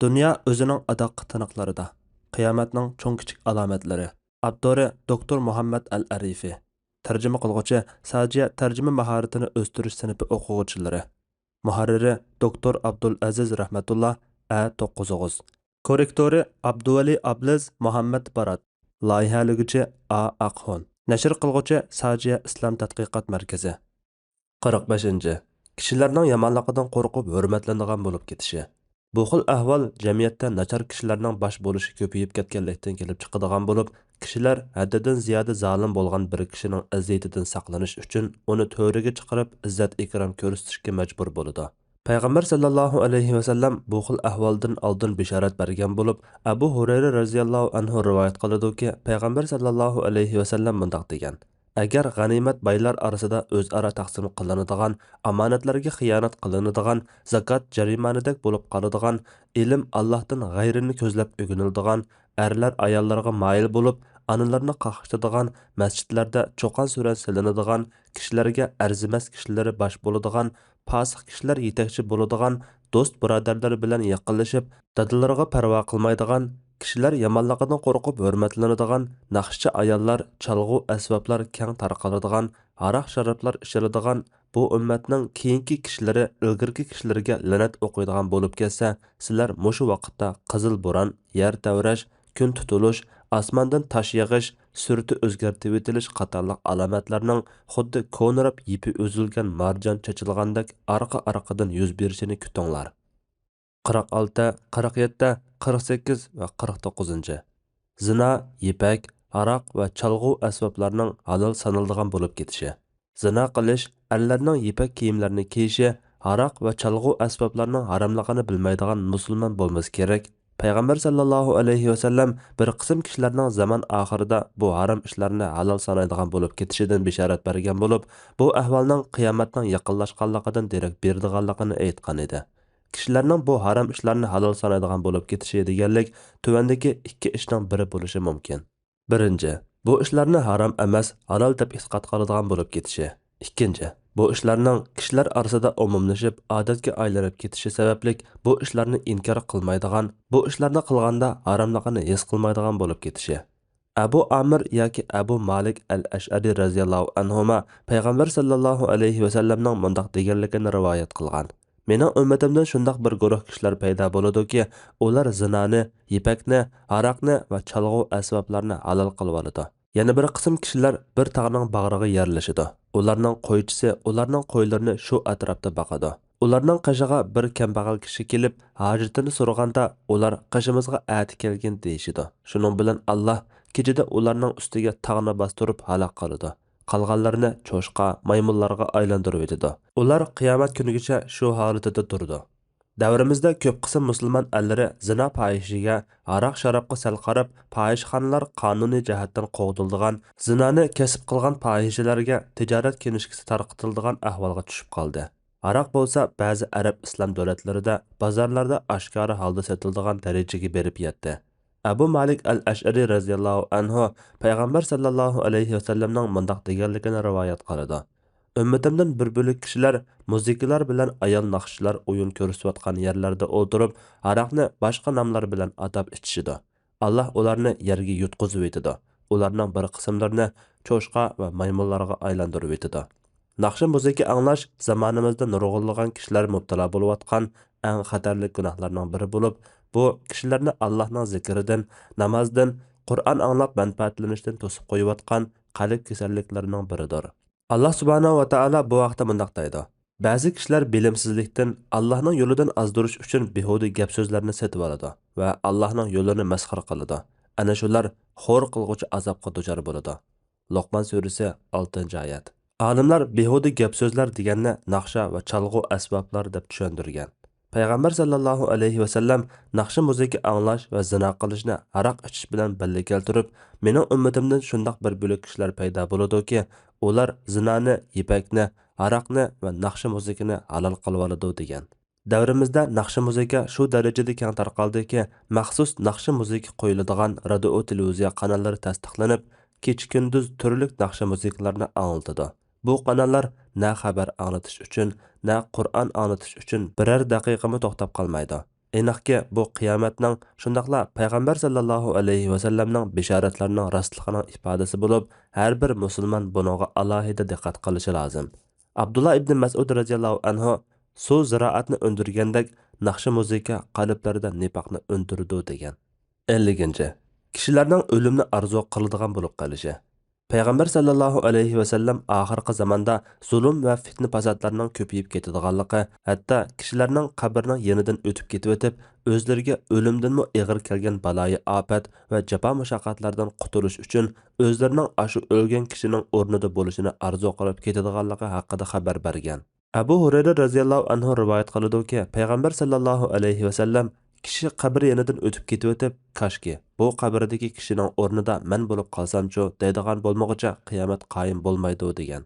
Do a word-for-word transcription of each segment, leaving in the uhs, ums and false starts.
دۇنيا ئۆزىنىڭ ئاداققى تىنىقلىرىدا. قىيامەتنىڭ چوڭ كىچىك ئالامەتلىرى. ئاپتورى دوكتور مۇھەممەد ئەل ئەرىفى. تەرجىمە قىلغۇچى ساجىيە تەرجىمە ماھارىتىنى ئۆستۈرۈش سىنىپى ئوقۇغۇچىلىرى. مۇھەررىرى دوكتور ئابدۇلئەزىز رەھمەتۇللا، ئە توققۇز ئوغۇز. كوررېكتورى ئابدۇۋەلى ئابلىز مۇھەممەد بارات. لايىھەلىگۈچى ئا ئاقخۇن. نەشر قىلغۇچى ساجىيە ئىسلام تەتقىقات مەركىزى. قىرىق بەشىنچى، كىشىلەرنىڭ يامانلىقىدىن قورقۇپ ھۆرمەتلىنىدىغان بولۇپ كېتىشى. بۇ خىل ئەھۋال جەمئىيەتتە ناچار كىشىلەرنىڭ باش بولۇشى كۆپىيىپ كەتكەنلىكتىن كېلىپ چىقىدىغان بولۇپ، كىشىلەر ھەددىدىن زىيادە زالىم بولغان بىر كىشىنىڭ ئەزىيىتىدىن ساقلىنىش ئۈچۈن ئۇنى تۆرىگە چىقىرىپ ئىززەت ئىكرام كۆرسىتىشكە مەجبۇر بولىدۇ. پەيغەمبەر سەللەللاھۇ ئەلەيھى ۋەسەللەم بۇ خىل ئەھۋالدىن ئالدىن بېشارەت بەرگەن بولۇپ، ئەبۇ ھۇرەيرە رەزىياللاھۇ ئەنھۇ رىۋايەت قىلىدۇكى، پەيغەمبەر سەللەللاھۇ ئەلەيھى ۋەسەللەم مۇنداق دېگەن: ئەگەر غەنىيمەت بايلار ئارىسىدا ئۆزئارا تەقسىم قىلىنىدىغان، ئامانەتلەرگە خىيانەت قىلىنىدىغان، زاكات جەرىمانىدەك بولۇپ قالىدىغان، ئىلىم ئاللاھتىن غەيرىنى كۆزلەپ ئۆگىنىلىدىغان، ئەرلەر ئاياللارغا مايىل بولۇپ، ئانىلىرىنى قاقشىتىدىغان، مەسچىتلەردە چوقان-سۈرەن سېلىنىدىغان، كىشىلەرگە ئەرزىمەس كىشىلىرى باش بولىدىغان، پاسىق كىشىلەر يېتەكچى بولىدىغان، دوست-بۇرادەرلىرى بىلەن يېقىنلىشىپ، دادىلىرىغا پەرۋا قىلمايدىغان، كىشىلەر يامانلىقىدىن قورقۇپ ھۆرمەتلىنىدىغان، ناخشىچى ئاياللار، چالغۇ ئەسۋابلار كەڭ تارقىلىدىغان، ھاراق-شارابلار ئىچىلىدىغان، بۇ ئۈممەتنىڭ كېيىنكى كىشىلىرى ئىلگىرىكى كىشىلەرگە لەنەت ئوقۇيدىغان بولۇپ كەتسە، سىلەر مۇشۇ ۋاقىتتا قىزىل بوران، يەر تەۋرەش، كۈن تۇتۇلۇش، ئاسماندىن تاش يېغىش، سۈرىتى ئۆزگەرتىۋېتىلىش قاتارلىق ئالامەتلەرنىڭ خۇددى كونىراپ يىپى ئۈزۈلگەن مارجان چېچىلغاندەك ئارقا-ئارقىدىن يۈز بېرىشىنى كۈتۈڭلار. قىرىق ئالتە، قىرىق يەتتە، قىرىق سەككىز ۋە قىرىق توققۇزىنچى. زىنا، يىپەك، ھاراق ۋە چالغۇ ئەسۋابلارنىڭ ھالال سانىلىدىغان بولۇپ كېتىشى. زىنا قىلىش، ئەرلەرنىڭ يىپەك كىيىملىرىنى كىيىشى، ھاراق ۋە چالغۇ ئەسۋابلارنىڭ ھاراملىقىنى بىلمەيدىغان مۇسۇلمان بولمىسا كېرەك. پەيغەمبەر سەللەللاھۇ ئەلەيھى ۋەسەللەم بىر قىسىم كىشىلەرنىڭ زامان ئاخىرىدا بۇ ھارام ئىشلارنى ھالال سانايدىغان بولۇپ كېتىشىدىن بېشارەت بەرگەن بولۇپ، بۇ ئەھۋالنىڭ قىيامەتنىڭ يېقىنلاشقانلىقىدىن دېرەك بېرىدىغانلىقىنى ئېيتقان ئىدى. كىشىلەرنىڭ بۇ ھارام ئىشلارنى ھالال سانايدىغان بولۇپ كېتىشى دېگەنلىك تۆۋەندىكى ئىككى ئىشنىڭ بىرى بولۇشى مۇمكىن. بىرىنچى، بۇ ئىشلارنى ھارام ئەمەس، ھالال دەپ ئېتىقاد قىلىدىغان بولۇپ كېتىشى. ئىككىنچى، بۇ ئىشلارنىڭ كىشىلەر ئارىسىدا ئومۇملىشىپ، ئادەتكە ئايلىنىپ كېتىشى سەۋەبلىك بۇ ئىشلارنى ئىنكار قىلمايدىغان، بۇ ئىشلارنى قىلغاندا ھاراملىقىنى ھېس قىلمايدىغان بولۇپ كېتىشى. ئەبۇ ئامىر ياكى ئەبۇ مالىك ئەل ئەشئەرى رەزىياللاھۇ ئەنھۇما پەيغەمبەر سەللەللاھۇ ئەلەيھى ۋەسەللەمنىڭ مۇنداق دېگەنلىكىنى رىۋايەت قىلغان: مېنىڭ ئۈممىتىمدىن شۇنداق بىر گۇرۇھ كىشىلەر پەيدا بولىدۇكى، ئۇلار زىنانى، يىپەكنى، ھاراقنى ۋە چالغۇ ئەسۋابلارنى ھالال قىلىۋالىدۇ. يەنە بىر قىسىم كىشىلەر بىر تاغنىڭ باغرىغا يەرلىشىدۇ. ئۇلارنىڭ قويچىسى ئۇلارنىڭ قويلىرىنى شۇ ئەتراپتا باقىدۇ. ئۇلارنىڭ قېشىغا بىر كەمبەغەل كىشى كېلىپ، ھاجىتىنى سورىغاندا، ئۇلار: «قېشىمىزغا ئەتە كەلگىن» دېيىشىدۇ. شۇنىڭ بىلەن ئاللاھ كېچىدە ئۇلارنىڭ ئۈستىگە تاغنى باستۇرۇپ ھالاك قىلىدۇ. قالغانلىرىنى چوشقا، مايمۇنلارغا ئايلاندۇرۇۋېتىدۇ. ئۇلار قىيامەت كۈنىگىچە شۇ ھالىتىدە تۇرىدۇ. دەۋرىمىزدە كۆپ قىسىم مۇسۇلمان ئەللىرى زىنا پاھىشىگە، ھاراق-شارابقا سەل قاراپ، پاھىشىخانىلار قانۇنىي جەھەتتىن قوغدىلىدىغان، زىنانى كەسىپ قىلغان پاھىشىلەرگە تىجارەت كىنىشكىسى تارقىتىلىدىغان ئەھۋالغا چۈشۈپ قالدى. ھاراق بولسا بەزى ئەرەب ئىسلام دۆلەتلىرىدە بازارلاردا ئاشكارا ھالدا سېتىلىدىغان دەرىجىگە بېرىپ يەتتى. ئەبۇ مالىك ئەل ئەشئەرى رەزىياللاھۇ ئەنھۇ پەيغەمبەر سەللەللاھۇ ئەلەيھى ۋەسەللەمنىڭ مۇنداق دېگەنلىكىنى رىۋايەت قىلىدۇ: «ئۈممىتىمدىن بىر بۆلەك كىشىلەر مۇزىكىلار بىلەن ئايال ناخشىچىلار ئويۇن كۆرسىتىۋاتقان يەرلەردە ئولتۇرۇپ، ھاراقنى باشقا ناملار بىلەن ئاتاپ ئىچىشىدۇ. ئاللاھ ئۇلارنى يەرگە يۇتقۇزۇۋېتىدۇ. ئۇلارنىڭ بىر قىسىملىرىنى چوشقا ۋە مايمۇنلارغا ئايلاندۇرۇۋېتىدۇ.» ناخشا مۇزىكا ئاڭلاش زامانىمىزدا نۇرغۇنلىغان كىشىلەر مۇپتىلا بولۇۋاتقان ئەڭ خەتەرلىك گۇناھلارنىڭ بىرى بولۇپ، بۇ كىشىلەرنى ئاللاھنىڭ زىكرىدىن، نامازدىن، قۇرئان ئاڭلاپ مەنپەئەتلىنىشتىن توسۇپ قويۇۋاتقان قەلب كېسەللىكلىرىنىڭ بىرىدۇر. ئاللاھ سۇبھانەھۇ ۋە تائالا بۇ ھەقتە مۇنداق دەيدۇ: «بەزى كىشىلەر بىلىمسىزلىكتىن ئاللاھنىڭ يولىدىن ئازدۇرۇش ئۈچۈن بىھۇدە گەپ-سۆزلەرنى سېتىۋالىدۇ ۋە ئاللاھنىڭ يولىنى مەسخىرە قىلىدۇ. ئەنە شۇلار خور قىلغۇچى ئازابقا دۇچار بولىدۇ.» لوقمان سۈرىسى، ئالتىنچى ئايەت. ئالىملار بىھۇدە گەپ-سۆزلەر دېگەننى ناخشا ۋە چالغۇ ئەسۋابلار دەپ چۈشەندۈرگەن. پەيغەمبەر سەللەللاھۇ ئەلەيھى ۋەسەللەم ناخشا-مۇزىكا ئاڭلاش ۋە زىنا قىلىشنى ھاراق ئىچىش بىلەن بىللە كەلتۈرۈپ، مېنىڭ ئۈممىتىمدىن شۇنداق بىر بۆلەك كىشىلەر پەيدا بولىدۇكى، ئۇلار زىنانى، يىپەكنى، ھاراقنى ۋە ناخشا-مۇزىكىنى ھالال قىلىۋالىدۇ، دېگەن. دەۋرىمىزدە ناخشا-مۇزىكا شۇ دەرىجىدە كەڭ تارقالدىكى، مەخسۇس ناخشا-مۇزىكا قويۇلىدىغان رادىئو، تېلېۋىزىيە قاناللىرى تەستىقلىنىپ، كېچە-كۈندۈز تۈرلۈك ناخشا-مۇزىكىلارنى ئاڭلىتىدۇ. بۇ قاناللار نە خەۋەر ئاڭلىتىش ئۈچۈن، نە قۇرئان ئاڭلىتىش ئۈچۈن بىرەر دەقىقىمۇ توختاپ قالمايدۇ. ئېنىقكى، بۇ قىيامەتنىڭ، شۇنداقلا پەيغەمبەر سەللەللاھۇ ئەلەيھى ۋەسەللەمنىڭ بېشارەتلىرىنىڭ راستلىقىنىڭ ئىپادىسى بولۇپ، ھەر بىر مۇسۇلمان بۇنىڭغا ئالاھىدە دىققەت قىلىشى لازىم. ئابدۇللا ئىبنى مەسئۇد رەزىياللاھۇ ئەنھۇ، «سۇ زىرائەتنى ئۆندۈرگەندەك، ناخشا مۇزىكا قەلبلەردە نىپاقنى ئۆندۈرىدۇ» دېگەن. ئەللىكىنچى، كىشىلەرنىڭ ئۆلۈمنى ئارزۇ قىلىدىغان بولۇپ قېلىشى. پەيغەمبەر سەللەللاھۇ ئەلەيھى ۋەسەللەم ئاخىرقى زاماندا زۇلۇم ۋە پىتنە-پاساتلارنىڭ كۆپىيىپ كېتىدىغانلىقى، ھەتتا كىشىلەرنىڭ قەبرىنىڭ يېنىدىن ئۆتۈپ كېتىۋېتىپ، ئۆزلىرىگە ئۆلۈمدىنمۇ ئېغىر كەلگەن بالايىئاپەت ۋە جاپا-مۇشەققەتلەردىن قۇتۇلۇش ئۈچۈن، ئۆزلىرىنىڭ ئاشۇ ئۆلگەن كىشىنىڭ ئورنىدا بولۇشىنى ئارزۇ قىلىپ كېتىدىغانلىقى ھەققىدە خەۋەر بەرگەن. ئەبۇ ھۇرەيرە رەزىياللاھۇ ئەنھۇ رىۋايەت قىلىدۇكى، پەيغەمبەر سەللەللاھۇ ئەلەيھى ۋەسەللەم، «كىشى قەبرە يېنىدىن ئۆتۈپ كېتىۋېتىپ، كاشكى، بۇ قەبرىدىكى كىشىنىڭ ئورنىدا مەن بولۇپ قالسامچۇ؟» دەيدىغان بولمىغۇچە قىيامەت قايىم بولمايدۇ، دېگەن.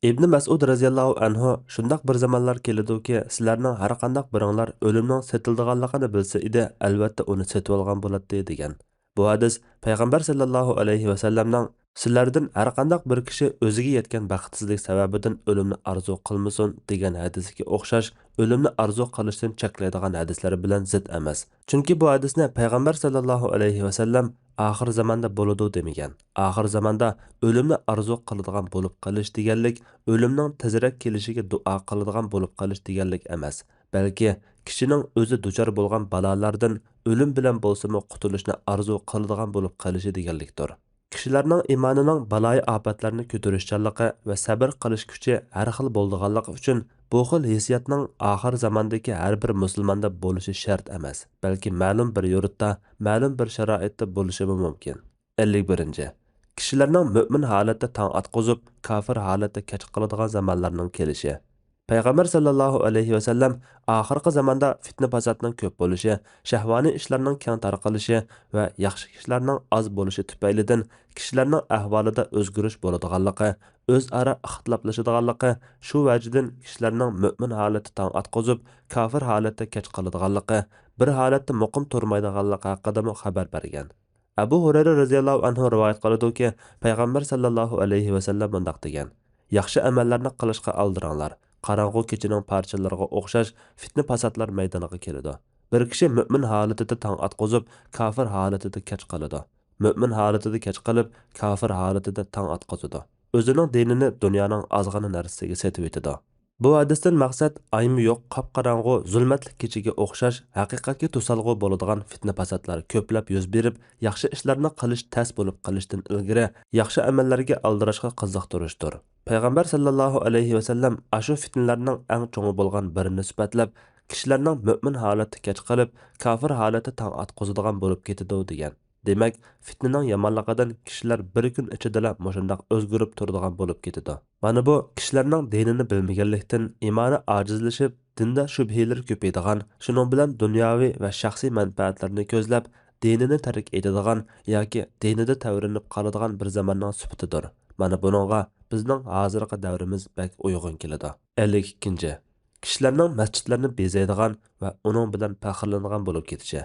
ئىبنى مەسئۇد رەزىياللاھۇ ئەنھۇ، «شۇنداق بىر زامانلار كېلىدۇكى، سىلەرنىڭ ھەر قانداق بىرىڭلار ئۆلۈمنىڭ سېتىلىدىغانلىقىنى بىلسە ئىدى، ئەلۋەتتە ئۇنى سېتىۋالغان بولاتتى» دېگەن. بۇ ھەدىس پەيغەمبەر سەللەللاھۇ ئەلەيھى ۋەسەللەمنىڭ، «سىلەردىن ھەر قانداق بىر كىشى ئۆزىگە يەتكەن بەختسىزلىك سەۋەبىدىن ئۆلۈمنى ئارزۇ قىلمىسۇن» دېگەن ھەدىسىگە ئوخشاش، ئۆلۈمنى ئارزۇ قىلىشتىن چەكلەيدىغان ھەدىسلەر بىلەن زىت ئەمەس. چۈنكى بۇ ھەدىسنى پەيغەمبەر سەللەللاھۇ ئەلەيھى ۋەسەللەم «ئاخىر زاماندا بولىدۇ» دېمىگەن. ئاخىر زاماندا ئۆلۈمنى ئارزۇ قىلىدىغان بولۇپ قېلىش دېگەنلىك، ئۆلۈمنىڭ تېزرەك كېلىشىگە دۇئا قىلىدىغان بولۇپ قېلىش دېگەنلىك ئەمەس، بەلكى كىشىنىڭ ئۆزى دۇچار بولغان بالالاردىن ئۆلۈم بىلەن بولسىمۇ قۇتۇلۇشنى ئارزۇ قىلىدىغان بولۇپ قېلىشى دېگەنلىكتۇر. كىشىلەرنىڭ ئىمانىنىڭ بالايىئاپەتلەرنى كۆتۈرۈشچانلىقى ۋە سەبر قىلىش كۈچى ھەر خىل بولىدىغانلىقى ئۈچۈن، بۇ خىل ھېسسىياتنىڭ ئاخىر زاماندىكى ھەر بىر مۇسۇلماندا بولۇشى شەرت ئەمەس، بەلكى مەلۇم بىر يۇرتتا، مەلۇم بىر شارائىتتا بولۇشىمۇ مۇمكىن. ئەللىك بىرىنچى، كىشىلەرنىڭ مۆمىن ھالەتتە تاڭ ئاتقۇزۇپ، كاپىر ھالەتتە كەچ قالىدىغان زامانلارنىڭ كېلىشى. پەيغەمبەر سەللەللاھۇ ئەلەيھى ۋەسەللەم، «ئاخىرقى زاماندا پىتنە-پاساتنىڭ كۆپ بولۇشى، شەھۋانىي ئىشلارنىڭ كەڭ تارقىلىشى ۋە ياخشى كىشىلەرنىڭ ئاز بولۇشى تۈپەيلىدىن كىشىلەرنىڭ ئەھۋالىدا ئۆزگىرىش بولىدىغانلىقى، ئۆزئارا ئىختىلاپلىشىدىغانلىقى، شۇ ۋەجىدىن كىشىلەرنىڭ مۆمىن ھالەتتە تاڭ ئاتقۇزۇپ، كاپىر ھالەتتە كەچ قالىدىغانلىقى، بىر ھالەتتە مۇقىم تۇرمايدىغانلىقى» ھەققىدىمۇ خەۋەر بەرگەن. ئەبۇ ھۇرەيرە رەزىياللاھۇ ئەنھۇ رىۋايەت قىلىدۇكى، پەيغەمبەر سەللەللاھۇ ئەلەيھى ۋەسەللەم مۇنداق دېگەن، «ياخشى ئەمەللەرنى قىلىشقا ئالدىراڭلار، قاراڭغۇ كېچىنىڭ پارچىلىرىغا ئوخشاش پىتنە-پاساتلار مەيدانغا كېلىدۇ. بىر كىشى مۆمىن ھالىتىدە تاڭ ئاتقۇزۇپ، كاپىر ھالىتىدە كەچ قالىدۇ. مۆمىن ھالىتىدە كەچ قېلىپ، كاپىر ھالىتىدە تاڭ ئاتقۇزىدۇ. ئۆزىنىڭ دىنىنى دۇنيانىڭ ئازغىنە نەرسىسىگە سېتىۋېتىدۇ.» بۇ ھەدىستىن مەقسەت ئايمۇ يوق، قاپقاراڭغۇ، زۇلمەتلىك كېچىگە ئوخشاش ھەقىقەتكە توسالغۇ بولىدىغان پىتنە-پاساتلار كۆپلەپ يۈز بېرىپ، ياخشى ئىشلارنى قىلىش تەس بولۇپ قېلىشتىن ئىلگىرى ياخشى ئەمەللەرگە ئالدىراشقا قىزىقتۇرۇشتۇر. پەيغەمبەر سەللەللاھۇ ئەلەيھى ۋەسەللەم ئاشۇ پىتنىلەرنىڭ ئەڭ چوڭى بولغان بىرىنى سۈپەتلەپ، كىشىلەرنىڭ مۆمىن ھالەتتە كەچ قېلىپ، كاپىر ھالەتتە تاڭ ئاتقۇزىدىغان بولۇپ كېتىدۇ، دېگەن. دېمەك، پىتنىنىڭ يامانلىقىدىن كىشىلەر بىر كۈن ئىچىدىلا مۇشۇنداق ئۆزگىرىپ تۇرىدىغان بولۇپ كېتىدۇ. مانا بۇ كىشىلەرنىڭ دىنىنى بىلمىگەنلىكتىن ئىمانى ئاجىزلىشىپ، دىندا شۈبھىلىرى كۆپىيىدىغان، شۇنىڭ بىلەن دۇنياۋى ۋە شەخسىي مەنپەئەتلىرىنى كۆزلەپ، دىنىنى تەرك ئېتىدىغان ياكى دىنىدا تەۋرىنىپ قالىدىغان بىر زاماننىڭ سۈپىتىدۇر. مانا بۇنىڭغا بىزنىڭ ھازىرقى دەۋرىمىز بەك ئۇيغۇن كېلىدۇ. ئەللىك ئىككىنچى، كىشىلەرنىڭ مەسچىتلەرنى بېزەيدىغان ۋە ئۇنىڭ بىلەن پەخىرلىنىدىغان بولۇپ كېتىشى.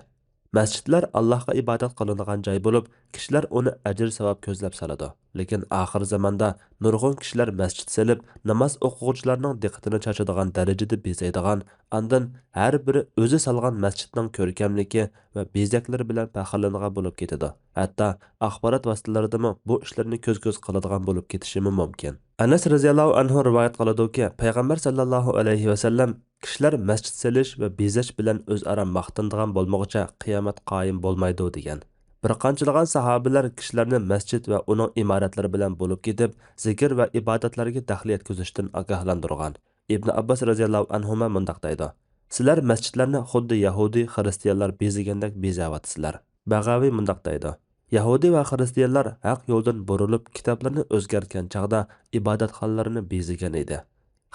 مەسچىتلەر ئاللاھقا ئىبادەت قىلىنىدىغان جاي بولۇپ، كىشىلەر ئۇنى ئەجىر-ساۋاب كۆزلەپ سالىدۇ. لېكىن ئاخىر زاماندا نۇرغۇن كىشىلەر مەسچىت سېلىپ، ناماز ئوقۇغۇچىلارنىڭ دىققىتىنى چاچىدىغان دەرىجىدە بېزەيدىغان، ئاندىن ھەر بىرى ئۆزى سالغان مەسچىتنىڭ كۆركەملىكى ۋە بېزەكلىرى بىلەن پەخىرلىنىدىغان بولۇپ كېتىدۇ. ھەتتا ئاخبارات ۋاسىتىلىرىدىمۇ بۇ ئىشلارنى كۆز-كۆز قىلىدىغان بولۇپ كېتىشىمۇ مۇمكىن. ئەنەس رەزىياللاھۇ ئەنھۇ رىۋايەت قىلىدۇكى، پەيغەمبەر سەللەللاھۇ ئەلەيھى ۋەسەللەم، كىشىلەر مەسچىت سېلىش ۋە بېزەش بىلەن ئۆزئارا ماختىنىدىغان بولمىغۇچە قىيامەت قايىم بولمايدۇ، دېگەن. بىر قانچىلىغان ساھابىلەر كىشىلەرنى مەسچىت ۋە ئۇنىڭ ئىمارەتلىرى بىلەن بولۇپ كېتىپ، زىكىر ۋە ئىبادەتلەرگە دەخلى يەتكۈزۈشتىن ئاگاھلاندۇرغان. ئىبن ئابباس رەزىياللاھۇ ئەنھۇما مۇنداق دەيدۇ، سىلەر مەسچىتلەرنى خۇددى يەھۇدىي خىرىستىيانلار بېزىگەندەك بېزەۋاتىسىلەر. بەغەۋى مۇنداق دەيدۇ، يەھۇدىي ۋە خىرىستىيانلار ھەق يولدىن بۇرۇلۇپ، كىتابلىرىنى ئۆزگەرتكەن چاغدا ئىبادەتخانىلىرىنى بېزىگەن ئىدى.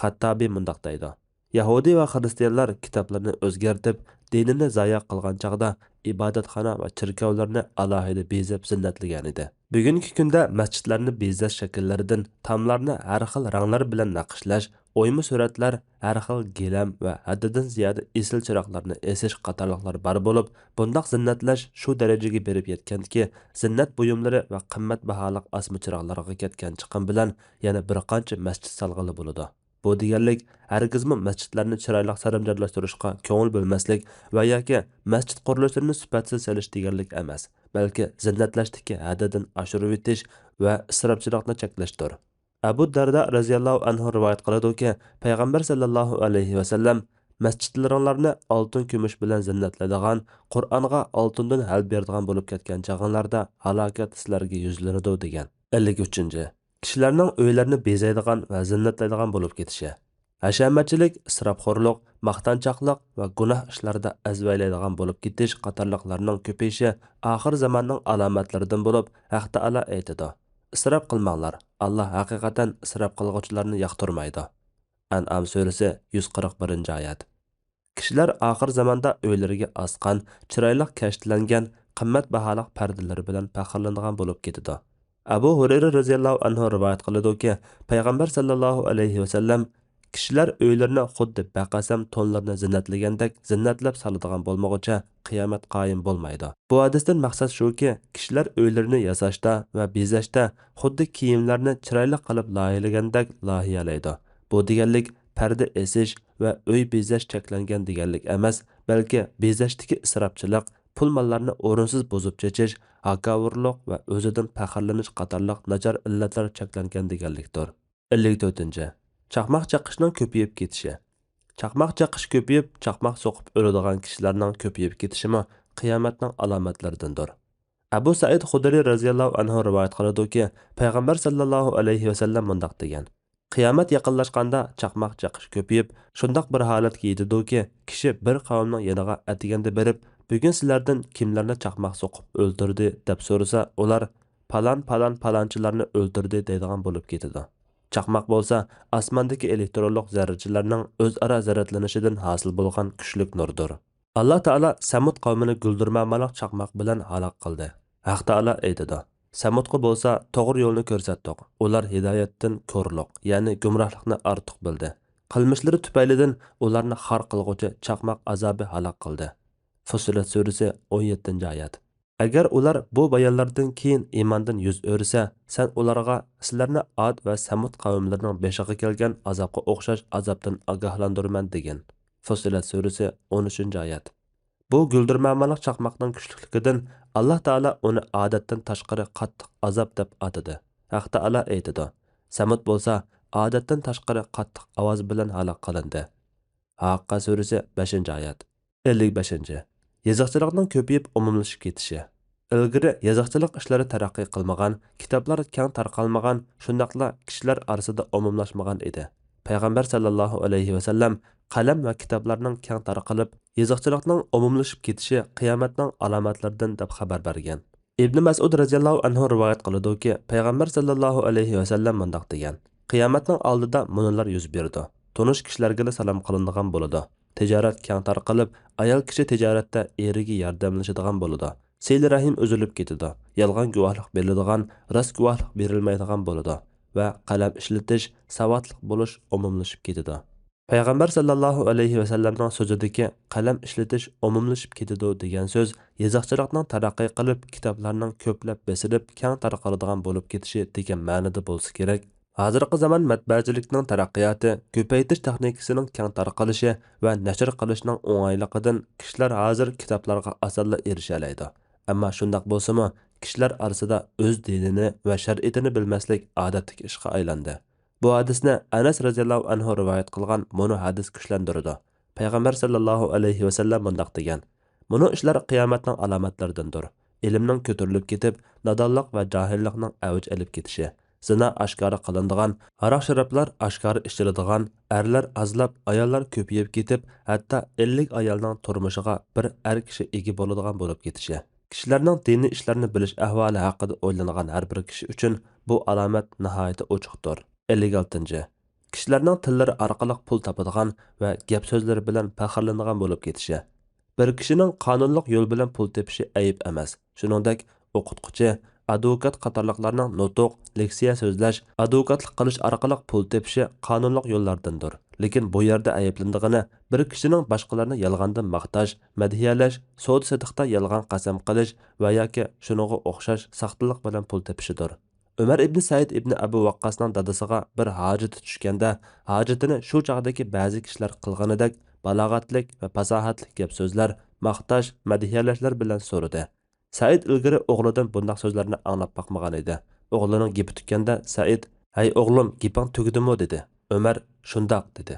خەتتابى مۇنداق دەيدۇ، يەھۇدىي ۋە خىرىستىيانلار كىتابلىرىنى ئۆزگەرتىپ، دىنىنى زايە قىلغان چاغدا ئىبادەتخانا ۋە چېركاۋلىرىنى ئالاھىدە بېزەپ زىننەتلىگەنىدى. بۈگۈنكى كۈندە مەسچىتلەرنى بېزەش شەكىللىرىدىن تاملارنى ھەر خىل رەڭلەر بىلەن نەقىشلەش، ئويما سۈرەتلەر، ھەر خىل گىلەم ۋە ھەددىدىن زىيادە ئېسىل چىراغلارنى ئېسىش قاتارلىقلار بار بولۇپ، بۇنداق زىننەتلەش شۇ دەرىجىگە بېرىپ يەتكەنكى، زىننەت بۇيۇملىرى ۋە قىممەت باھالىق ئاسما چىراغلارغا كەتكەن چىقىم بىلەن يەنە بىر قانچە مەسچىت سالغىلى بولىدۇ. بۇ دېگەنلىك، ھەرگىزمۇ مەسچىتلەرنى چىرايلىق سەرەمجانلاشتۇرۇشقا كۆڭۈل بۆلمەسلىك ۋە ياكى مەسچىت قۇرۇلۇشلىرىنى سۈپەتسىز سېلىش دېگەنلىك ئەمەس، بەلكى زىننەتلەشتىكى ھەددىدىن ئاشۇرۇۋېتىش ۋە ئىسراپچىلىقنى چەكلەشتۇر. ئەبۇ دەردە رەزىياللاھۇ ئەنھۇ رىۋايەت قىلىدۇكى، پەيغەمبەر سەللەللاھۇ ئەلەيھى ۋەسەللەم، مەسچىتلىرىڭلارنى ئالتۇن كۈمۈش بىلەن زىننەتلەيدىغان، قۇرئانغا ئالتۇندىن ھەل بېرىدىغان بولۇپ كەتكەن چېغىڭلاردا ھالاكەت سىلەرگە يۈزلىنىدۇ، دېگەن. ئەللىك ئۈچىنچى، كىشىلەرنىڭ ئۆيلىرىنى بېزەيدىغان ۋە زىننەتلەيدىغان بولۇپ كېتىشى. ھەشەمەتچىلىك، ئىسراپخورلۇق، ماختانچاقلىق ۋە گۇناھ ئىشلاردا ئەزۋەيلەيدىغان بولۇپ كېتىش قاتارلىقلارنىڭ كۆپىيىشى ئاخىر زاماننىڭ ئالامەتلىرىدىن بولۇپ، ھەق تائالا ئېيتىدۇ: «ئىسراپ قىلماڭلار، ئاللا ھەقىقەتەن ئىسراپ قىلغۇچىلارنى ياقتۇرمايدۇ.» ئەنئام سۈرىسى، يۈز قىرىق بىرىنچى ئايەت. كىشىلەر ئاخىر زاماندا ئۆيلىرىگە ئاسقان، چىرايلىق كەشتىلەنگەن، قىممەت باھالىق پەردىلىرى بىلەن پەخىرلىنىدىغان بولۇپ كېتىدۇ. ئەبۇ ھۇرەيرە رەزىياللاھۇ ئەنھۇ رىۋايەت قىلىدۇكى، پەيغەمبەر سەللەللاھۇ ئەلەيھى ۋەسەللەم، «كىشىلەر ئۆيلىرىنى خۇددى بەقەسەم تونلىرىنى زىننەتلىگەندەك زىننەتلەپ سالىدىغان بولمىغۇچە قىيامەت قايىم بولمايدۇ.» بۇ ھەدىستىن مەقسەت شۇكى، كىشىلەر ئۆيلىرىنى ياساشتا ۋە بېزەشتە خۇددى كىيىملەرنى چىرايلىق قىلىپ لايىھىلىگەندەك لايىھىلەيدۇ. بۇ دېگەنلىك، پەردە ئېسىش ۋە ئۆي بېزەش چەكلەنگەن دېگەنلىك ئەمەس، بەلكى بېزەشتىكى ئىسراپچىلىق، پۇل-ماللارنى ئورۇنسىز بۇزۇپ چېچىش، ھاكاۋۇرلۇق ۋە ئۆزىدىن پەخىرلىنىش قاتارلىق ناچار ئىللەتلەر چەكلەنگەن دېگەنلىكتۇر. ئەللىك تۆتىنچى، چاقماق چېقىشنىڭ كۆپىيىپ كېتىشى. چاقماق چېقىش كۆپىيىپ، چاقماق سوقۇپ ئۆلىدىغان كىشىلەرنىڭ كۆپىيىپ كېتىشىمۇ قىيامەتنىڭ ئالامەتلىرىدىندۇر. ئەبۇ سەئىد خۇدرى رەزىياللاھۇ ئەنھۇ رىۋايەت قىلىدۇكى، پەيغەمبەر سەللەللاھۇ ئەلەيھى ۋەسەللەم مۇنداق دېگەن: «قىيامەت يېقىنلاشقاندا چاقماق چېقىش كۆپىيىپ، شۇنداق بىر ھالەتكە يېتىدۇكى، كىشى بىر قەۋمنىڭ يېنىغا ئەتىگەندە بېرىپ، بۈگۈن سىلەردىن كىملەرنى چاقماق سوقۇپ ئۆلتۈردى، دەپ سورىسا، ئۇلار، پالان، پالان، پالانچىلارنى ئۆلتۈردى، دەيدىغان بولۇپ كېتىدۇ.» چاقماق بولسا ئاسماندىكى ئېلېكترونلۇق زەررىچىلەرنىڭ ئۆزئارا زەرەتلىنىشىدىن ھاسىل بولغان كۈچلۈك نۇردۇر. ئاللا تائالا سەمۇد قەۋمىنى گۈلدۈرمەمالىق چاقماق بىلەن ھالاك قىلدى. ھەق تائالا ئېيتىدۇ: «سەمۇدقا بولسا توغرا يولنى كۆرسەتتۇق، ئۇلار ھىدايەتتىن كورلۇق، يەنى گۇمراھلىقنى ئارتۇق بىلدى. قىلمىشلىرى تۈپەيلىدىن ئۇلارنى خار قىلغۇچى چاقماق ئازابى ھالاك قىلدى.» فۇسسىلەت سۈرىسى، ئون يەتتىنچى ئايەت. ئەگەر ئۇلار بۇ بايانلاردىن كېيىن ئىماندىن يۈز ئۆرۈسە، سەن ئۇلارغا، سىلەرنى ئاد ۋە سەمۇد قەۋملىرىنىڭ بېشىغا كەلگەن ئازابقا ئوخشاش ئازابتىن ئاگاھلاندۇرىمەن، دېگىن. فۇسسىلەت سۈرىسى، ئون ئۈچىنچى ئايەت. بۇ گۈلدۈرمەمالىق چاقماقنىڭ كۈچلۈكلۈكىدىن ئاللا تائالا ئۇنى ئادەتتىن تاشقىرى قاتتىق ئازاب دەپ ئاتىدى. ھەق تائالا ئېيتىدۇ: «سەمۇد بولسا ئادەتتىن تاشقىرى قاتتىق ئاۋاز بىلەن ھالاك قىلىندى.» ھاققا سۈرىسى، بەشىنچى ئايەت. ئەللىك بەشىنچى. يېزىقچىلىقنىڭ كۆپىيىپ ئومۇملىشىپ كېتىشى. ئىلگىرى يېزىقچىلىق ئىشلىرى تەرەققىي قىلمىغان، كىتابلار كەڭ تارقالمىغان، شۇنداقلا كىشىلەر ئارىسىدا ئومۇملاشمىغان ئىدى. پەيغەمبەر سەللەللاھۇ ئەلەيھى ۋەسەللەم قەلەم ۋە كىتابلارنىڭ كەڭ تارقىلىپ، يېزىقچىلىقنىڭ ئومۇملىشىپ كېتىشى قىيامەتنىڭ ئالامەتلىرىدىن دەپ خەۋەر بەرگەن. ئىبنى مەسئۇد رەزىياللاھۇ ئەنھۇ رىۋايەت قىلىدۇكى، پەيغەمبەر سەللەللاھۇ ئەلەيھى ۋەسەللەم مۇنداق دېگەن: «قىيامەتنىڭ ئالدىدا مۇنۇلار يۈز بېرىدۇ. تونۇش كىشىلەرگىلا سالام قىلىنىدىغان بولىدۇ. تىجارەت كەڭ تارقىلىپ، ئايال كىشى تىجارەتتە ئېرىگە ياردەملىشىدىغان بولىدۇ. سىلە رەھىم ئۈزۈلۈپ كېتىدۇ. يالغان گۇۋاھلىق بېرىلىدىغان، راست گۇۋاھلىق بېرىلمەيدىغان بولىدۇ ۋە قەلەم ئىشلىتىش، ساۋاتلىق بولۇش ئومۇملىشىپ كېتىدۇ.» پەيغەمبەر سەللەللاھۇ ئەلەيھى ۋەسەللەمنىڭ سۆزىدىكى «قەلەم ئىشلىتىش ئومۇملىشىپ كېتىدۇ» دېگەن سۆز يېزىقچىلىقنىڭ تەرەققىي قىلىپ، كىتابلارنىڭ كۆپلەپ بېسىلىپ، كەڭ تارقىلىدىغان بولۇپ كېتىشى دېگەن مەنىدە بولسا كېرەك. ھازىرقى زامان مەتبەچىلىكنىڭ تەرەققىياتى، كۆپەيتىش تېخنىكىسىنىڭ كەڭ تارقىلىشى ۋە نەشر قىلىشنىڭ ئوڭايلىقىدىن كىشىلەر ھازىر كىتابلارغا ئاسانلا ئېرىشەلەيدۇ. ئەمما شۇنداق بولسىمۇ، كىشىلەر ئارىسىدا ئۆز دىنىنى ۋە شەرىئىتىنى بىلمەسلىك ئادەتتىكى ئىشقا ئايلاندى. بۇ ھەدىسنى ئەنەس رەزىياللاھۇ ئەنھۇ رىۋايەت قىلغان مۇنۇ ھەدىس كۈچلەندۈرىدۇ. پەيغەمبەر سەللەللاھۇ ئەلەيھى ۋەسەللەم مۇنداق دېگەن: «مۇنۇ ئىشلار قىيامەتنىڭ ئالامەتلىرىدىندۇر. ئىلىمنىڭ كۆتۈرۈلۈپ كېتىپ، نادانلىق ۋە جاھىللىقنىڭ ئەۋج ئېلىپ كېتىشى، زىنا ئاشكارا قىلىنىدىغان، ھاراق-شارابلار ئاشكارا ئىچىلىدىغان، ئەرلەر ئازلاپ، ئاياللار كۆپىيىپ كېتىپ، ھەتتا ئەللىك ئايالنىڭ تۇرمۇشىغا بىر ئەر كىشى ئىگە بولىدىغان بولۇپ كېتىشى، كىشىلەرنىڭ دىنىي ئىشلارنى بىلىش ئەھۋالى ھەققىدە ئويلانغان ھەر بىر كىشى ئۈچۈن بۇ ئالامەت ناھايىتى ئوچۇقتۇر.» ئەللىك ئالتىنچى. كىشىلەرنىڭ تىللىرى ئارقىلىق پۇل تاپىدىغان ۋە گەپ سۆزلىرى بىلەن پەخىرلىنىدىغان بولۇپ كېتىشى. بىر كىشىنىڭ قانۇنلۇق يول بىلەن پۇل تېپىشى ئەيىب ئەمەس. شۇنىڭدەك ئوقۇتقۇچى، ئادۋوكات قاتارلىقلارنىڭ نۇتۇق، لېكسىيە سۆزلەش، ئادۋوكاتلىق قىلىش ئارقىلىق پۇل تېپىشى قانۇنلۇق يوللاردىندۇر. لېكىن بۇ يەردە ئەيىبلىنىدىغىنى بىر كىشىنىڭ باشقىلارنى يالغاندىن ماختاش، مەدھىيەلەش، سودا-سېتىقتا يالغان قەسەم قىلىش ۋە ياكى شۇنىڭغا ئوخشاش ساختىلىق بىلەن پۇل تېپىشىدۇر. ئۆمەر ئىبنى سەئىد ئىبنى ئەبۇ ۋەققاسنىڭ دادىسىغا بىر ھاجىتى چۈشكەندە، ھاجىتىنى شۇ چاغدىكى بەزى كىشىلەر قىلغىنىدەك بالاغەتلىك ۋە پاساھەتلىك گەپ سۆزلەر، ماختاش، مەدھىيەلەشلەر بىلەن سورىدى. سەئىد ئىلگىرى ئوغلىدىن بۇنداق سۆزلەرنى ئاڭلاپ باقمىغان ئىدى. ئوغلىنىڭ گېپى تۈگىگەندە سەئىد، «ھەي ئوغلۇم، گېپىڭ تۈگىدىمۇ؟» دېدى. ئۆمەر، «شۇنداق» دېدى.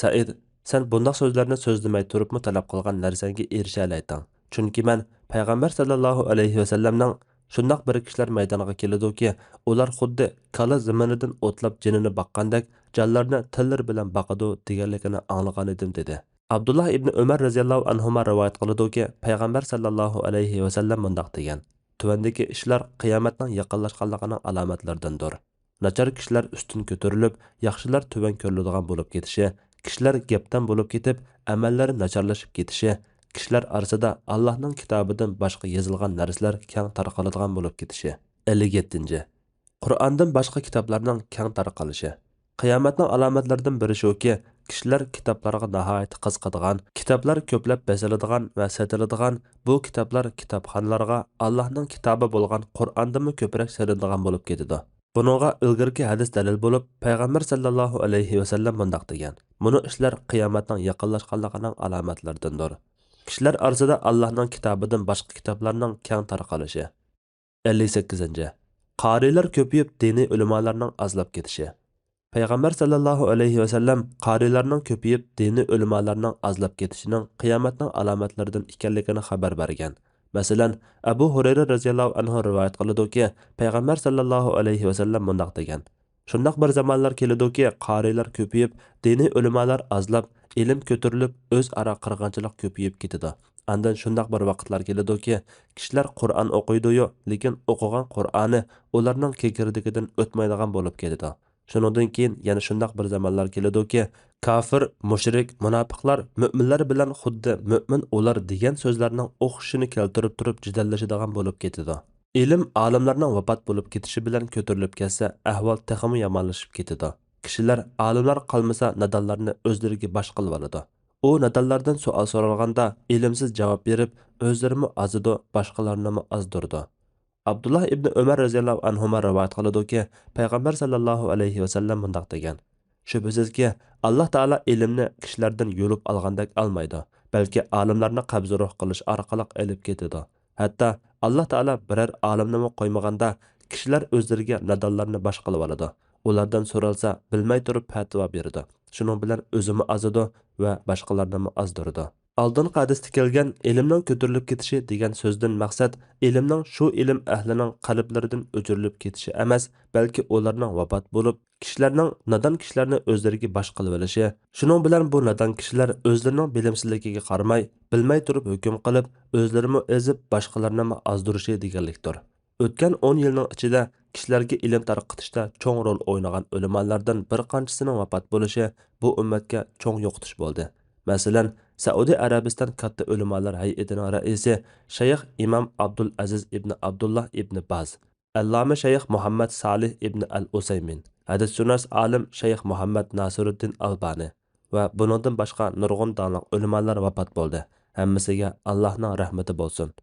سەئىد، «سەن بۇنداق سۆزلەرنى سۆزلىمەي تۇرۇپمۇ تەلەپ قىلغان نەرسەڭگە ئېرىشەلەيتتىڭ. چۈنكى مەن پەيغەمبەر سەللەللاھۇ ئەلەيھى ۋەسەللەمنىڭ، شۇنداق بىر كىشىلەر مەيدانغا كېلىدۇكى، ئۇلار خۇددى كالا زېمىنىدىن ئوتلاپ جېنىنى باققاندەك جانلىرىنى تىللىرى بىلەن باقىدۇ دېگەنلىكىنى ئاڭلىغانىدىم» دېدى. ئابدۇللا ئىبنى ئۆمەر رەزىياللاھۇ ئەنھۇما رىۋايەت قىلىدۇكى، پەيغەمبەر سەللەللاھۇ ئەلەيھى ۋەسەللەم مۇنداق دېگەن، تۆۋەندىكى ئىشلار قىيامەتنىڭ يېقىنلاشقانلىقىنىڭ ئالامەتلىرىدىندۇر. ناچار كىشىلەر ئۈستۈن كۆتۈرۈلۈپ، ياخشىلار تۆۋەن كۆرۈلىدىغان بولۇپ كېتىشى، كىشىلەر گەپدان بولۇپ كېتىپ، ئەمەللىرى ناچارلىشىپ كېتىشى، كىشىلەر ئارىسىدا ئاللاھنىڭ كىتابىدىن باشقا يېزىلغان نەرسىلەر كەڭ تارقىلىدىغان بولۇپ كېتىشى. ئەللىك يەتتىنچى، قۇرئاندىن باشقا كىتابلارنىڭ كەڭ تارقىلىشى. قىيامەتنىڭ ئالامەتلىرىدىن بىرى شۇكى، كىشىلەر كىتابلارغا ناھايىتى قىزىقىدىغان، كىتابلار كۆپلەپ بېسىلىدىغان ۋە سېتىلىدىغان بۇ كىتابلار كىتابخانىلارغا ئاللاھنىڭ كىتابى بولغان قۇرئاندىنمۇ كۆپرەك سېلىنىدىغان بولۇپ كېتىدۇ. بۇنىڭغا ئىلگىرىكى ھەدىس دەلىل بولۇپ، پەيغەمبەر سەللەللاھۇ ئەلەيھى ۋەسەللەم مۇنداق دېگەن، مۇنۇ ئىشلار قىيامەتنىڭ يېقىنلاشقانلىقىنىڭ ئالامەتلىرىدىندۇر. كىشىلەر ئارىسىدا ئاللاھنىڭ كىتابىدىن باشقا كىتابلارنىڭ كەڭ تارقىلىشى. ئەللىك سەككىزىنچى، قارىيلار كۆپىيىپ، دىنىي ئۆلىمالارنىڭ ئازلاپ كېتىشى. پەيغەمبەر سەللەللاھۇ ئەلەيھى ۋەسەللەم قارىيلارنىڭ كۆپىيىپ، دىنىي ئۆلىمالارنىڭ ئازلاپ كېتىشىنىڭ قىيامەتنىڭ ئالامەتلىرىدىن ئىكەنلىكىنى خەۋەر بەرگەن. مەسىلەن، ئەبۇ ھۇرەيرە رەزىياللاھۇ ئەنھۇ رىۋايەت قىلىدۇكى، پەيغەمبەر سەللەللاھۇ ئەلەيھى ۋەسەللەم مۇنداق دېگەن، شۇنداق بىر زامانلار كېلىدۇكى، قارىيلار كۆپىيىپ، دىنىي ئۆلىمالار ئازلاپ، ئىلىم كۆتۈرۈلۈپ، ئۆزئارا قىرغىنچىلىق كۆپىيىپ كېتىدۇ. ئاندىن شۇنداق بىر ۋاقىتلار كېلىدۇكى، كىشىلەر قۇرئان ئوقۇيدۇ-يۇ، لېكىن ئوقۇغان قۇرئانى ئۇلارنىڭ كېكىردىكىدىن ئۆتمەيدىغان بولۇپ كېتىدۇ. شۇنىڭدىن كېيىن يەنە شۇنداق بىر زامانلار كېلىدۇكى، كاپىر، مۇشرىك، مۇناپىقلار مۆمىنلەر بىلەن خۇددى مۆمىن ئۇلار دېگەن سۆزلەرنىڭ ئوخشىشىنى كەلتۈرۈپ تۇرۇپ جېدەللىشىدىغان بولۇپ كېتىدۇ. ئىلىم ئالىملارنىڭ ۋاپات بولۇپ كېتىشى بىلەن كۆتۈرۈلۈپ كەتسە، ئەھۋال تېخىمۇ يامانلىشىپ كېتىدۇ. كىشىلەر ئالىملار قالمىسا، نادانلارنى ئۆزلىرىگە باش قىلىۋالىدۇ. ئۇ نادانلاردىن سوئال سورالغاندا، ئىلىمسىز جاۋاب بېرىپ، ئۆزلىرىمۇ ئازىدۇ، باشقىلارنىمۇ ئازدۇرىدۇ. ئابدۇللا ئىبنى ئۆمەر رەزىياللاھۇ ئەنھۇما رىۋايەت قىلىدۇكى، پەيغەمبەر سەللەللاھۇ ئەلەيھى ۋەسەللەم مۇنداق دېگەن، شۈبھىسىزكى، ئاللا تائالا ئىلىمنى كىشىلەردىن يۇلۇپ ئالغاندەك ئالمايدۇ، بەلكى ئالىملارنى قەبزى روھ قىلىش ئارقىلىق ئېلىپ كېتىدۇ. ھەتتا ئاللا تائالا بىرەر ئالىمنىمۇ قويمىغاندا، كىشىلەر ئۆزلىرىگە نادانلارنى باش قىلىۋالىدۇ. ئۇلاردىن سورالسا، بىلمەي تۇرۇپ پەتىۋا بېرىدۇ. شۇنىڭ بىلەن ئۆزىمۇ ئازىدۇ ۋە باشقىلارنىمۇ ئازدۇرىدۇ. ئالدىنقى ھەدىستە كەلگەن ئىلىمنىڭ كۆتۈرۈلۈپ كېتىشى دېگەن سۆزدىن مەقسەت ئىلىمنىڭ شۇ ئىلىم ئەھلىنىڭ قەلبلىرىدىن ئۆچۈرۈلۈپ كېتىشى ئەمەس، بەلكى ئۇلارنىڭ ۋاپات بولۇپ، كىشىلەرنىڭ نادان كىشىلەرنى ئۆزلىرىگە باش قىلىۋېلىشى، شۇنىڭ بىلەن بۇ نادان كىشىلەر ئۆزلىرىنىڭ بىلىمسىزلىكىگە قارىماي، بىلمەي تۇرۇپ ھۆكۈم قىلىپ، ئۆزلىرىمۇ ئېزىپ، باشقىلارنىمۇ ئازدۇرۇشى دېگەنلىكتۇر. ئۆتكەن ئون يىلنىڭ ئىچىدە كىشىلەرگە ئىلىم تارقىتىشتا چوڭ رول ئوينىغان ئۆلىمالىردىن بىر قانچىسىنىڭ ۋاپات بولۇشى بۇ ئۈممەتكە چوڭ يوقىتىش بولدى. مەسىلەن، سەئۇدى ئەرەبىستان كاتتا ئۆلىمالار ھەيئىتىنىڭ رەئىسى شەيخ ئىمام ئابدۇل ئەزىز ئىبنى ئابدۇللا ئىبنى باز، ئەللامە شەيخ مۇھەممەد سالىھ ئىبنى ئەل ئۇسەيمىن، ھەدىسشۇناس ئالىم شەيخ مۇھەممەد ناسىرۇددىن ئالبانى ۋە بۇنىڭدىن باشقا نۇرغۇن داڭلىق ئۆلىمالار ۋاپات بولدى. ھەممىسىگە ئاللاھنىڭ رەھمىتى بولسۇن.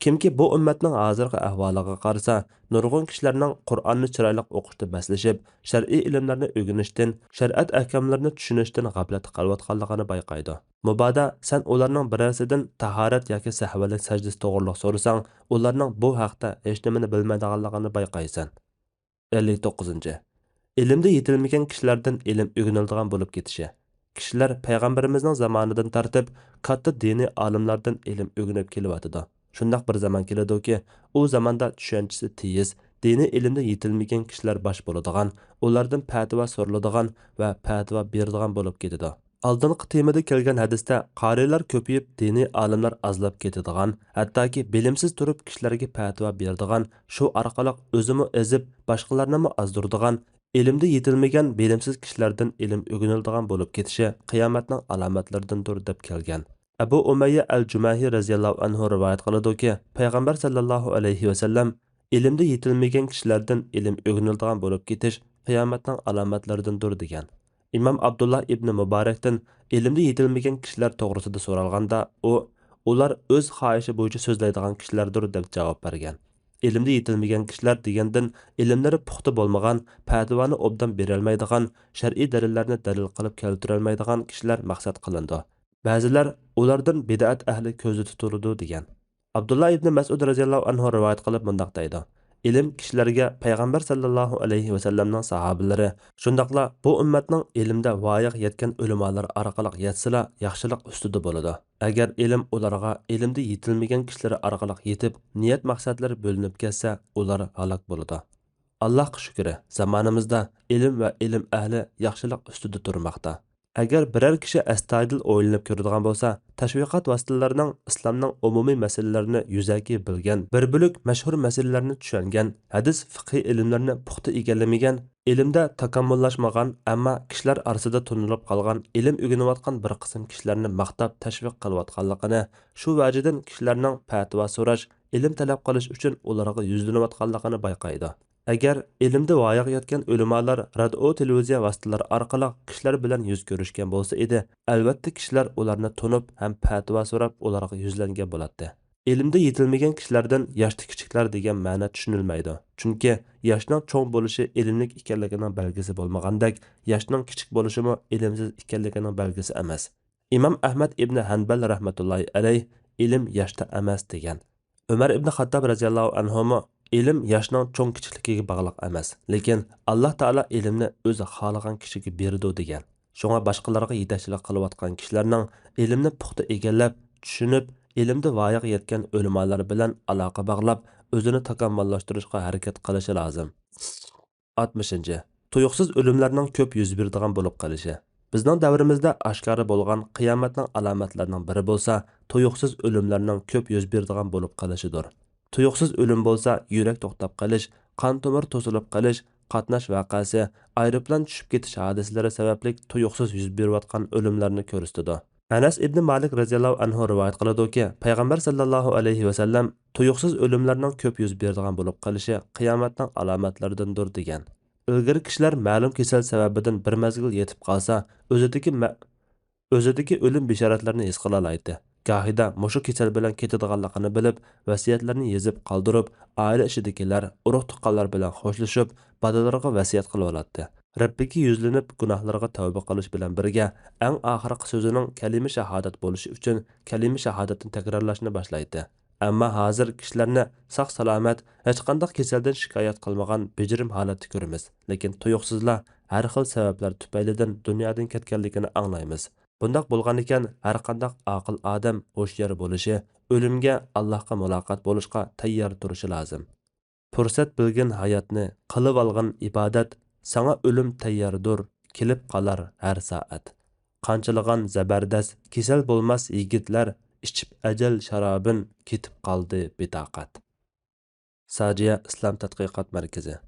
كىمكى بۇ ئۈممەتنىڭ ھازىرقى ئەھۋالىغا قارىسا، نۇرغۇن كىشىلەرنىڭ قۇرئاننى چىرايلىق ئوقۇشتا بەسلىشىپ، شەرئىي ئىلىملەرنى ئۆگىنىشتىن، شەرىئەت ئەھكاملىرىنى چۈشىنىشتىن غەپلەتتە قېلىۋاتقانلىقىنى بايقايدۇ. مۇبادا سەن ئۇلارنىڭ بىرەرسىدىن تاھارەت ياكى سەھۋىلىك سەجدىسى توغرۇلۇق سورىساڭ، ئۇلارنىڭ بۇ ھەقتە ھېچنېمىنى بىلمەيدىغانلىقىنى بايقايسەن. ئەللىك توققۇزىنچى، ئىلىمدە يېتىلمىگەن كىشىلەردىن ئىلىم ئۆگىنىلىدىغان بولۇپ كېتىشى. كىشىلەر پەيغەمبىرىمىزنىڭ زامانىدىن تارتىپ كاتتا دىنىي ئالىملاردىن ئىلىم ئۆگىنىپ كېلىۋاتىدۇ. شۇنداق بىر زامان كېلىدۇكى، ئۇ زاماندا چۈشەنچىسى تېيىز، دىنىي ئىلىمدە يېتىلمىگەن كىشىلەر باش بولىدىغان، ئۇلاردىن پەتىۋا سورىلىدىغان ۋە پەتىۋا بېرىدىغان بولۇپ كېتىدۇ. ئالدىنقى تېمىدا كەلگەن ھەدىستە قارىيلار كۆپىيىپ، دىنىي ئالىملار ئازلاپ كېتىدىغان، ھەتتاكى بىلىمسىز تۇرۇپ كىشىلەرگە پەتىۋا بېرىدىغان، شۇ ئارقىلىق ئۆزىمۇ ئېزىپ، باشقىلارنىمۇ ئازدۇرىدىغان، ئىلىمدە يېتىلمىگەن بىلىمسىز كىشىلەردىن ئىلىم ئۆگىنىلىدىغان بولۇپ كېتىشى قىيامەتنىڭ ئالامەتلىرىدىندۇر، دەپ كەلگەن. ئەبۇ ئۇمەييە ئەل جۇمەھى رەزىياللاھۇ ئەنھۇ رىۋايەت قىلىدۇكى، پەيغەمبەر سەللەللاھۇ ئەلەيھى ۋەسەللەم، ئىلىمدە يېتىلمىگەن كىشىلەردىن ئىلىم ئۆگىنىلىدىغان بولۇپ كېتىش قىيامەتنىڭ ئالامەتلىرىدىندۇر، دېگەن. ئىمام ئابدۇللا ئىبنى مۇبارەكتىن ئىلىمدە يېتىلمىگەن كىشىلەر توغرىسىدا سورالغاندا، ئۇ، ئۇلار ئۆز خاھىشى بويىچە سۆزلەيدىغان كىشىلەردۇر، دەپ جاۋاب بەرگەن. ئىلىمدە يېتىلمىگەن كىشىلەر دېگەندىن ئىلىملىرى پۇختا بولمىغان، پەتىۋانى ئوبدان بېرەلمەيدىغان، شەرئىي دەلىللەرنى دەلىل قىلىپ كەلتۈرەلمەيدىغان كىشىلەر مەقسەت قىلىنىدۇ. بەزىلەر ئۇلاردىن بىدئەت ئەھلى كۆزدە تۇتۇلىدۇ دېگەن. ئابدۇللا ئىبنى مەسئۇد رەزىياللاھۇ ئەنھۇ رىۋايەت قىلىپ مۇنداق دەيدۇ: ئىلىم كىشىلەرگە پەيغەمبەر سەللەللاھۇ ئەلەيھى ۋەسەللەمنىڭ ساھابىلىرى، شۇنداقلا بۇ ئۈممەتنىڭ ئىلىمدە ۋايىغا يەتكەن ئۆلىمالىرى ئارقىلىق يەتسىلا، ياخشىلىق ئۈستىدە بولىدۇ. ئەگەر ئىلىم ئۇلارغا ئىلىمدە يېتىلمىگەن كىشىلىرى ئارقىلىق يېتىپ، نىيەت مەقسەتلىرى بۆلۈنۈپ كەتسە، ئۇلار ھالاك بولىدۇ. ئاللاھقا شۈكرى، زامانىمىزدا ئىلىم ۋە ئىلىم ئەھلى ياخشىلىق ئۈستىدە تۇرماقتا. ئەگەر بىرەر كىشى ئەستايىدىل ئويلىنىپ كۆرىدىغان بولسا، تەشۋىقات ۋاسىتىلىرىنىڭ ئىسلامنىڭ ئومۇمىي مەسىلىلىرىنى يۈزەكى بىلگەن، بىر بۆلەك مەشھۇر مەسىلىلەرنى چۈشەنگەن، ھەدىس، فىقھىي ئىلىملەرنى پۇختا ئىگىلىمىگەن، ئىلىمدە تاكامۇللاشمىغان، ئەمما كىشىلەر ئارىسىدا تونۇلۇپ قالغان ئىلىم ئۆگىنىۋاتقان بىر قىسىم كىشىلەرنى ماختاپ تەشۋىق قىلىۋاتقانلىقىنى، شۇ ۋەجىدىن كىشىلەرنىڭ پەتىۋا سوراش، ئىلىم تەلەپ قىلىش ئۈچۈن ئۇلارغا يۈزلىنىۋاتقانلىقىنى بايقايدۇ. ئەگەر ئىلىمدە ۋايىغا يەتكەن ئۆلىمالار رادىئو، تېلېۋىزىيە ۋاسىتىلىرى ئارقىلىق كىشىلەر بىلەن يۈز كۆرۈشكەن بولسا ئىدى، ئەلۋەتتە كىشىلەر ئۇلارنى تونۇپ ھەم پەتىۋا سوراپ ئۇلارغا يۈزلەنگەن بولاتتى. ئىلىمدە يېتىلمىگەن كىشىلەردىن ياشتا كىچىكلەر دېگەن مەنە چۈشىنىلمەيدۇ. چۈنكى ياشنىڭ چوڭ بولۇشى ئىلىملىك ئىكەنلىكىنىڭ بەلگىسى بولمىغاندەك، ياشنىڭ كىچىك بولۇشىمۇ ئىلىمسىز ئىكەنلىكىنىڭ بەلگىسى ئەمەس. ئىمام ئەھمەد ئىبنى ھەنبەل رەھمەتۇللاھى ئەلەيھ، ئىلىم ياشتا ئەمەس، دېگەن. ئۆمەر ئىبنى خاتتاب رەزىياللاھۇ ئەنھۇمۇ، ئىلىم ياشنىڭ چوڭ كىچىكلىكىگە باغلىق ئەمەس، لېكىن ئاللاھ تائالا ئىلىمنى ئۆزى خالىغان كىشىگە بېرىدۇ، دېگەن. شۇڭا باشقىلارغا يېتەكچىلىك قىلىۋاتقان كىشىلەرنىڭ ئىلىمنى پۇختا ئىگىلەپ، چۈشىنىپ، ئىلىمدە ۋايىغا يەتكەن ئۆلىمالار بىلەن ئالاقە باغلاپ، ئۆزىنى تاكامۇللاشتۇرۇشقا ھەرىكەت قىلىشى لازىم. ئاتمىشىنچى، تۇيۇقسىز ئۆلۈملەرنىڭ كۆپ يۈز بېرىدىغان بولۇپ قېلىشى. بىزنىڭ دەۋرىمىزدە ئاشكارا بولغان قىيامەتنىڭ ئالامەتلىرىنىڭ بىرى بولسا، تۇيۇقسىز ئۆلۈملەرنىڭ كۆپ يۈز بېرىدىغان بولۇپ قېلىشىدۇر. تۇيۇقسىز ئۆلۈم بولسا، يۈرەك توختاپ قېلىش، قان تومۇر توسۇلۇپ قېلىش، قاتناش ۋەقەسى، ئايروپىلان چۈشۈپ كېتىش ھادىسىلىرى سەۋەبلىك تۇيۇقسىز يۈز بېرىۋاتقان ئۆلۈملەرنى كۆرسىتىدۇ. ئەنەس ئىبنى مالىك رەزىياللاھۇ ئەنھۇ رىۋايەت قىلىدۇكى، پەيغەمبەر سەللەللاھۇ ئەلەيھى ۋەسەللەم، تۇيۇقسىز ئۆلۈملەرنىڭ كۆپ يۈز بېرىدىغان بولۇپ قېلىشى قىيامەتنىڭ ئالامەتلىرىدىندۇر، دېگەن. ئىلگىرى كىشىلەر مەلۇم كېسەل سەۋەبىدىن بىر مەزگىل يېتىپ قالسا، ئۆزىدىكى مە-، ئۆزىدىكى ئۆلۈم بېشارەتلىرىنى ھېس قىلالايتتى. گاھىدا مۇشۇ كېسەل بىلەن كېتىدىغانلىقىنى بىلىپ، ۋەسىيەتلەرنى يېزىپ قالدۇرۇپ، ئائىلە ئىچىدىكىلەر، ئۇرۇق-تۇغقانلار بىلەن خوشلىشىپ، بالىلىرىغا ۋەسىيەت قىلىۋالاتتى. رەببىگە يۈزلىنىپ، گۇناھلىرىغا تەۋبە قىلىش بىلەن بىرگە، ئەڭ ئاخىرقى سۆزىنىڭ كەلىمە شاھادەت بولۇشى ئۈچۈن كەلىمە شاھادەتنى تەكرارلاشنى باشلايتتى. ئەمما ھازىر كىشىلەرنى ساق-سالامەت، ھېچقانداق كېسەلدىن شىكايەت قىلمىغان بېجىرىم ھالەتتە كۆرىمىز. لېكىن تۇيۇقسىزلا ھەر خىل سەۋەبلەر تۈپەيلىدىن دۇنيادىن كەتكەنلىكىنى ئاڭلايمىز. بۇنداق بولغانىكەن، ھەرقانداق ئاقىل ئادەم ھوشيار بولۇشى، ئۆلۈمگە، ئاللاھقا مۇلاقات بولۇشقا تەييار تۇرۇشى لازىم. پۇرسەت بىلگىن ھاياتنى، قىلىۋالغىن ئىبادەت، ساڭا ئۆلۈم تەيياردۇر، كېلىپ قالار ھەر سائەت. قانچىلىغان زەبەردەست، كېسەل بولماس يىگىتلەر، ئىچىپ ئەجەل شارابىن، كېتىپ قالدى بىتاقەت. ساجىيە ئىسلام تەتقىقات مەركىزى.